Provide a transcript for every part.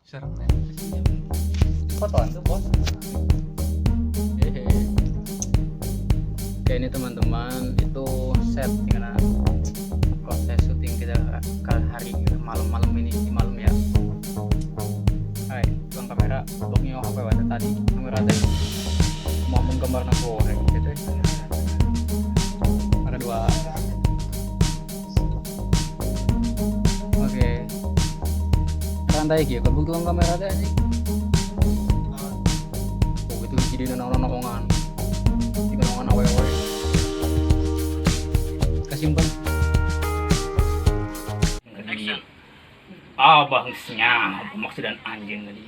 Serem ya. Fotoan tuh bos. Hehe. Oke, ini teman-teman itu set karena proses syuting kita kali hari malam-malam ini di malam ya. Hai, tukang kamera, bloknya HP wae tadi kamera tadi mau menggambar nang goreng gitu. Ada dua. Oke. Rantai iki ya, tukang kamera teh anjing. Oh, itu jadi nongkrong-nongkrongan. Di nongkrongan awewe. Kesimpan. Abah geus nyaho maksud anjeun tadi.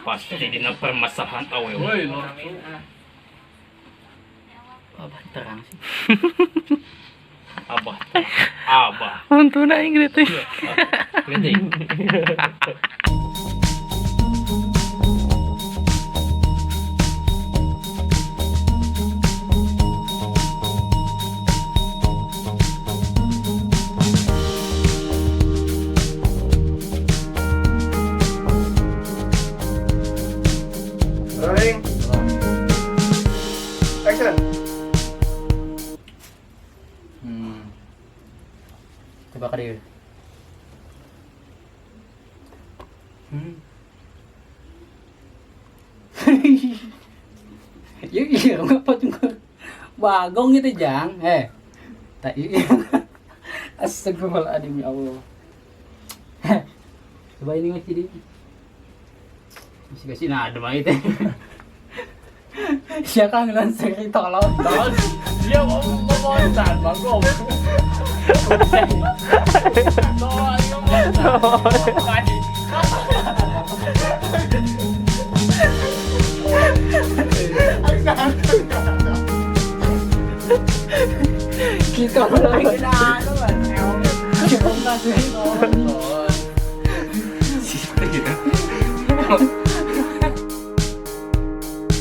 Pasti dina permasalahan awewe. Abah terang sih. Abah. Abah. Untuna aing gitu. Gede. Rolling. Action. Coba ke dia. Ya iya, ngapa juga. Bagong itu jang. Eh. Tak iya. Astagfirullahaladzim, ya Allah. Coba ini masih di. Masih kasih nah ada mah itu. Siapa ngelancer tolong. Dia mau ngomong bagong. Tolong ngomong. Kita lagi nah. Kita